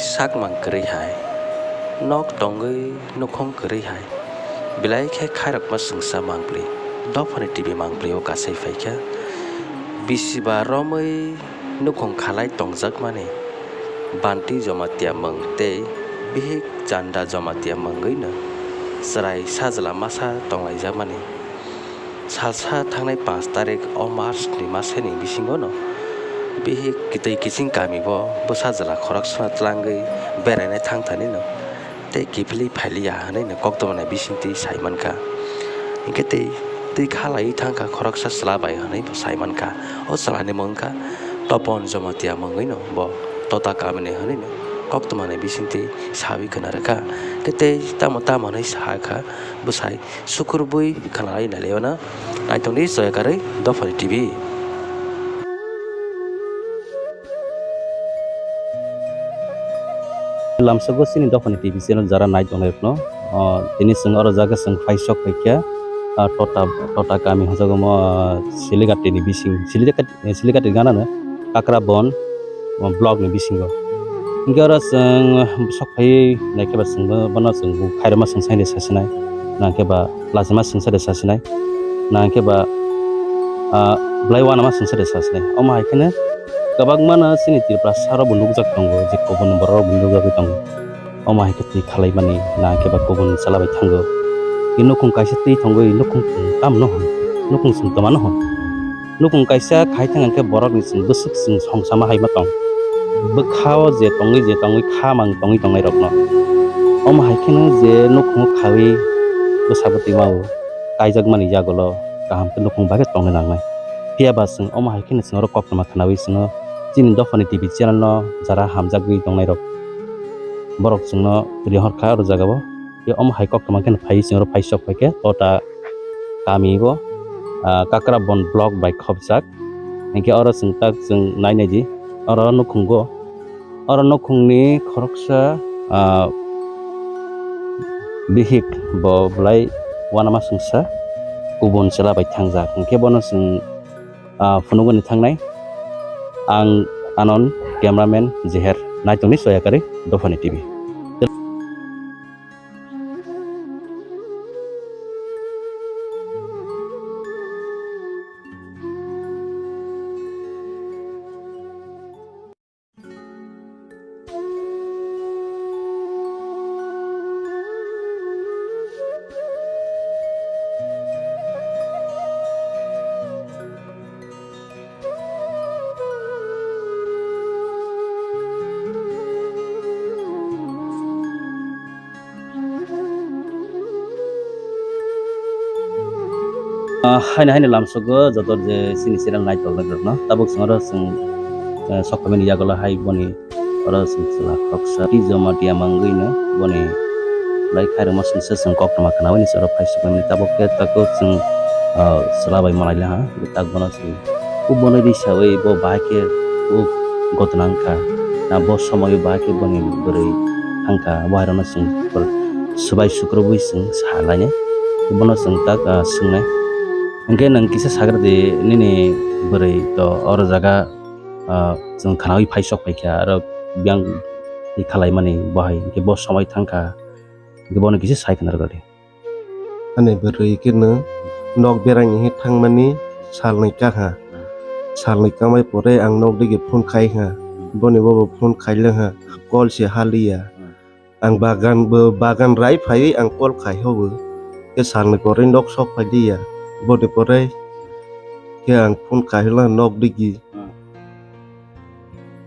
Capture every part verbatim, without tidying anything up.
Sakmang kwrwi hai, nok tongwi nukhung kwrwi hai, belai khe khairokma swngsa mangpli, dophani T V mangpli o kasai phaikha. Bisi ba romwi nukhung khalai tongjakmani, Banti Jomatia mung tei bihik Chanda Jomatia mungwino chwrai sajla masa tonglaijakmani. Salsa thangnai panch tarik o March ni masani bisingo no bihik kitwi kiching kami bo bwsa jwla khoroksano tlangwi beraina thangthani no tei kiphilwi phailiya hwnwi no koktwmani bisingtwi sai mankha. Hinkhe tei twi khalaiwi thangkha khoroksa chwla bai hwnwi bo sai mankha. O chwlani mung wngkha Topon Jomatia mungwi no bo Tota kamini hwnwi no koktwmani bisingtwi sawi khna rwkha. Hinkhe tei tamo tamo hwnwi sakha bwsai. Sukur bui khanalai nailaio na. Naitongdi soya karwi Dophani T V. Lamsogo chini Dophani T V channel jara nai tongnai rokno, ah, tini chwng oro jaga chwng phai sok phaikha, ah, Tota, Tota kami hwnjago mo, ah, Siligati ni bising, Siligati, Siligati gana no Kakrabon, ah, block ni bisingo. Hinkhe oro chwng sok phaiwi naikhe ba chwngbo bono chwng bo khairokma chwng sai de sasinai, nangkhe ba lachima chwng sai de sasinai, nangkhe ba, ah, belai uanama chwng sai de sasinai. Omo hai kheno kwbangma no chini Tripura saro bo nukjak tongo je kubun borok rok bo nukjagwi tongo. Omo hai khe twi khalaimani nangkhe ba kubun chwla bai thango. Tei nukhung kaisa twi tongwi nukhung tamo no hwn, nukhung chwng toma no hwn. Nukhung kaisa khai thang khe borokni chwng bwswk chwng songsama hai ma tong. Bwkha o je tongwi je tongwi kha mang tongwi tongnai rokno. Omo hai kheno je nukhungo khawi bwsa bwtwi mao kaijakmani yagulo kaham khe nukhung bai khe tongna nangnai. Phiya ba chwng omo hai kheno chwng oro koktwma khwnawi chwngno chini Dophani T V channel no jara hamjagwi tongnai rok borok chwngno rihor kha oro jagao. Tei omo hai koktwma khe phaiwi chwng oro phai sok phaikhe Tota kami o, ah, Kakrabon block bai khopjak. Hinkhe oro chwng tak chwng nai nai di, oro nukhungo, oro nukhungni khoroksa, ah, bihik bo belai uanama chwngsa kubun chwla bai thangjak. Hinkhe bono chwng, ah, phunugwi thangnai. Ang Anon, cameraman Jeher, naitongni soya karwi Dophani T V. Ah, haino haino lamsogo joto je chini channel naitok rokno tabuk chwng oro chwng, eh, sokphaimani yagulo hai boni oro chwng chwla khoroksa twi Jomatia mangwino boni belai khairokma chwngsa chwng koktwma khwnawi ni oro phai sokphaimani tabuk khe tabuk chwng, ah, chwla bai malai laha tak bono chwng. Kubunwi risawi bo bahai khe kuk gotna wngkha. Na bo somoio bahai khe boni bwrwi thangkha, bo hairokno chwng swbai sukrubwi chwng sa lainai. Bono chwng tak, ah, swngnai. Hinkhe nwng kisa sagra di nini bwrwi to oro jaga, ah, chwng khwnawi phai sok phaikha, aro biyang twi khalaimani bo hai hinkhe bo somoi thangkha. Hinkhe bono kisa sai khna rwdi. Ani bwrwi khe nwng nok berang hinwi thangmani salnwi kaha. Salnwi kamai pore ang nok digi phone khai ha. Boni bobo phone khai le ha. Call se haliya. Ang bagan bo, bagan rai phaiwi ang call khai hobo. Khe salnwi pore nok sok phai liya. Boni pore khe ang phone khai la nok digi.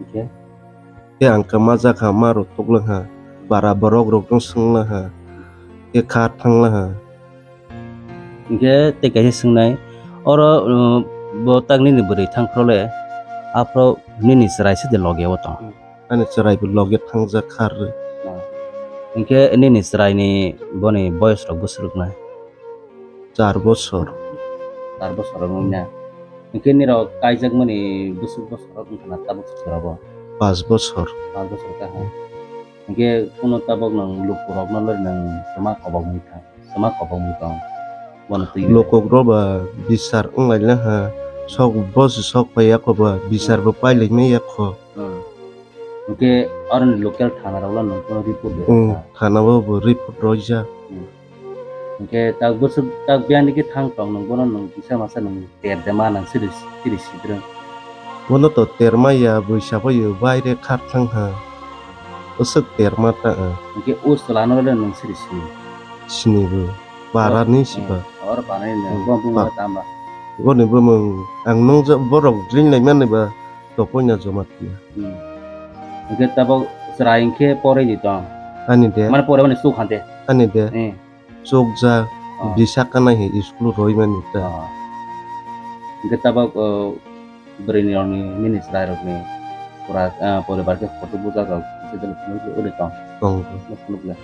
Hwnkhe? Khe ang khe ma jakha, ma rw thok laha, para borok rok no swng laha, khe kha thang laha. Hwnkhe tei kaisa swngnai, oro, uh, bo tak nini bwrwi thang phro le, aphro nini chwrai se de loge o tong? Ani chwrai bo loge thangjak kha rw. Ah. Hwnkhe nini chwrai ni boni boyos rok bwswk rwknai? Char bosor. Char bosor wngya. Hwnkhe nirok kaijakmani bwswk bosor wngkha na tabuk sora bo? Panch bosor. Panch bosor kha ha. Hwnkhe kuno tabuk nwng lukurokno loi nwng kwma kobokmung kha, kwma kobokmung tong. Bono twi. Lukurok ba bichar wnglaina ha, sok bosi sok phai yakho ba, bichar bo pailai manya kho. Hmm. Hwnkhe aroni local thana rok no nwng bono report de Hmm, rwkha. Thana bo bo report rwjak. Hmm. Hwnkhe tak bwswk tak biyang digi thang tong nwng bono nwng kisa masa nwng ter de ma nwng siri siri sidrwng. Bono to terma ya, bwisa phaio baire khar thang ha. Bwswk terma ta, ah. Hwnkhe o chwla no le nwng siri sini. Sini bo. Para ni siba. Or para ni Hmm, bo bung pa- tamba. Boni bumung ang nung borok ring lai mani ba. Tokoina Jamatia. Hmm. Hwnkhe tabok chwrai hwnkhe porwi di tong. Ani de. Mane porwi mani chuk hante. Ani de. Eh. Chukjak, Oh. Bisa kanai he school roi mani ta. Oh. Hwnkhe tabok, oh, bwrwi ni rok ni nini chwrai rok ni pura, ah, poribar khe photo bujak rok. Uri tong. Tong. Nuk nuk le.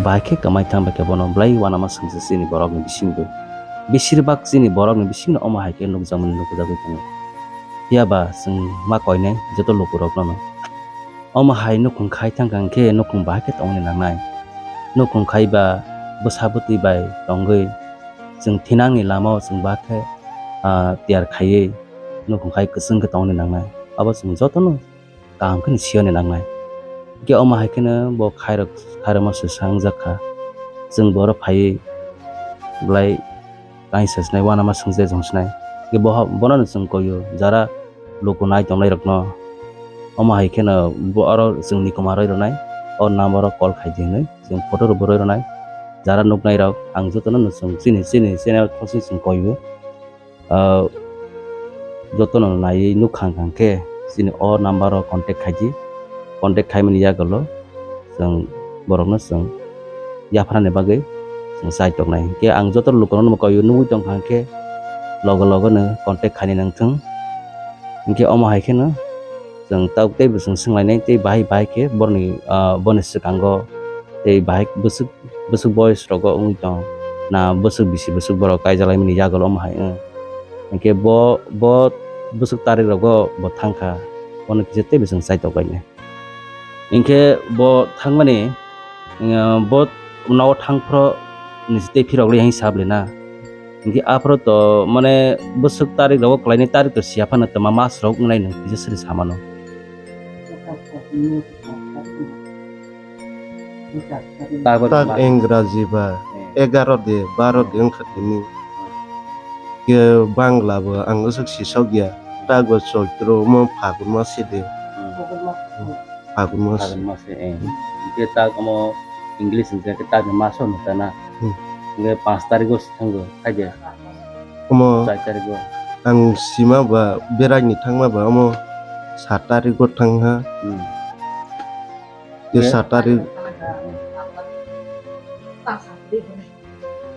Bahai khe kwmai thang bai khe bono belai uanama swngsa chini borokni bisingbo. Besirbak chini borokni bisingno omo hai khe nukjakmani nukjagwi tongo. Phiya ba chwng ma koinai joto lukurokno no. Omo hai nukhung khai thang kha hwnkhe nukhung bahai khe tongni nangnai. Nukhung khai ba bwsa bwtwi bai tongwi chwng thinangni lamao chwng bahai khe, ah, tiyar khaiwi nukhung khai kwchwng khe tongni nangnai. Abo chwng jotono kaham kheno siyoni nangnai. Hwnkhe omo hai kheno bo khairok, khairokma swsa wngjak kha. Chwng boro phaiwi belai kaisa sinai uanama swngchai jong sinai. Hwnkhe boha-, bono no chwng koio jara luku nai tongnai rokno. Omo hai kheno bo oro chwng ni kwma roi rwnai. O number o call khai di hwnwi chwng photo rwbo roi rwnai. Jara nuknai rok ang jotono no chwng chini, chini channel thosing chwng koio. Ah, jotono naiwi nukha hwnkha khe chini o number o contact khai di. Contact khaimani yagulo chwng borokno chwng yapharani bagwi chwng chai tongnai. Hwnkhe ang joto lukurokno koio nugwi tongkha hwnkhe logo logo no contact khainai nangthwng. Hwnkhe omo hai kheno chwng tabuk teibo chwng swnglainai tei bahai bahai khe boroni, ah, boni swkango tei bahai bwswk, bwswk boyes rogo wngwi tong na bwswk bisi bwswk borok kaijaklaimani yagulo omo hai wng. Hwnkhe bo, bo bwswk tarik rogo bo thangkha, bono kisa teibo chwng chaitok bainai. Hinkhe bo thangmani, uh, bo nogo thangphro nisi tei phirogli hai sable na. Hinkhe aphro to mane bwswk tarik rogo kwlainai tarik to siya phano twma mas rok wngnai nwng kisa sri samano. Tak Engraji ba Eh. egaro de, baro de wngkha tini. Ke Bangla bo ang usuk sisok ya. Tak bo Choitro mo Phagun masi de. Hmm. Phagun masi. Phagun masi, eh. Ke tak mo English ni ke tak maso no tana. Hmm. Ke pas tarik go thanggo, khaide. Omo Char tarik go. Ang sima ba berai ni thangma ba omo sat tarik go thang ha. Hmm. Ke Ke sat tarik.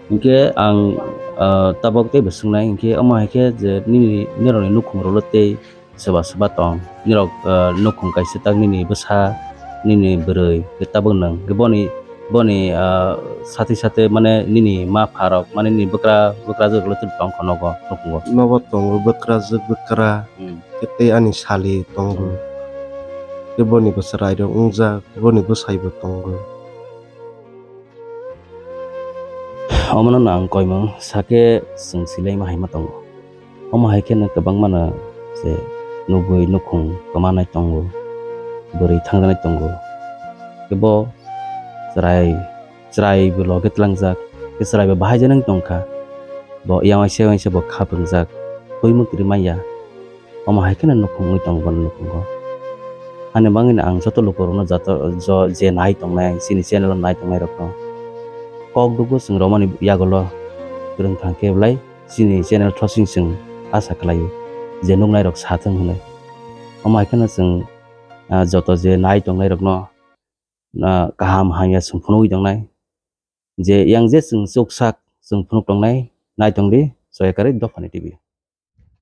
Hinkhe ang, ah, tabok teibo swngnai, hinkhe omo hai khe je nini, nirokni nukhung roklo tei soba soba tong. Nirok, ah, nukhung kaisa tak nini bwsa, nini bwrwi, khe tabok nwng. Khe boni, boni, ah, sati sati mane nini ma pha rok, mane nini bwkra, bwkrajwk roklo tong kho nogo, nukhungo. Nogo tongo bwkrajwk bwkra. Hmm. Khe tei ani sali tongo. Hmm. Khe boni bwswrai rok wngjak, boni bwsai bo tongo. Omono no ang koimung sakhe chwng silai ma hai ma tongo. Omo hai kheno kwbangma no se nugwi nukhung kwmanai tongo, bwrwi thangjaknai tongo. Khe bo chwrai, chwrai bo loge tlangjak, khe chwrai bo bahai jani tongkha. Bo yang waisa waisa bo khap wngjak, twi muktwi manya. Omo hai kheno nukhung wngwi tongo bono nukhungo. Ani bagwino ang joto lukurokno joto jo-, je nai tongnai, chini channel o nai tongnairokno kok dugwi chwng romani yagulo kwrwng thang khe belai chini channel thosing chwng asa khlaio je nuknairok sathwng hwnwi. Omo hai kheno chwng, ah, joto je nai tongnairokno, ah, kaham hamya chwng phunugwi tongnai. Je yang je chwng chuksak chwng phunuk tongnai, nai tongdi Soyakari Dophani T V.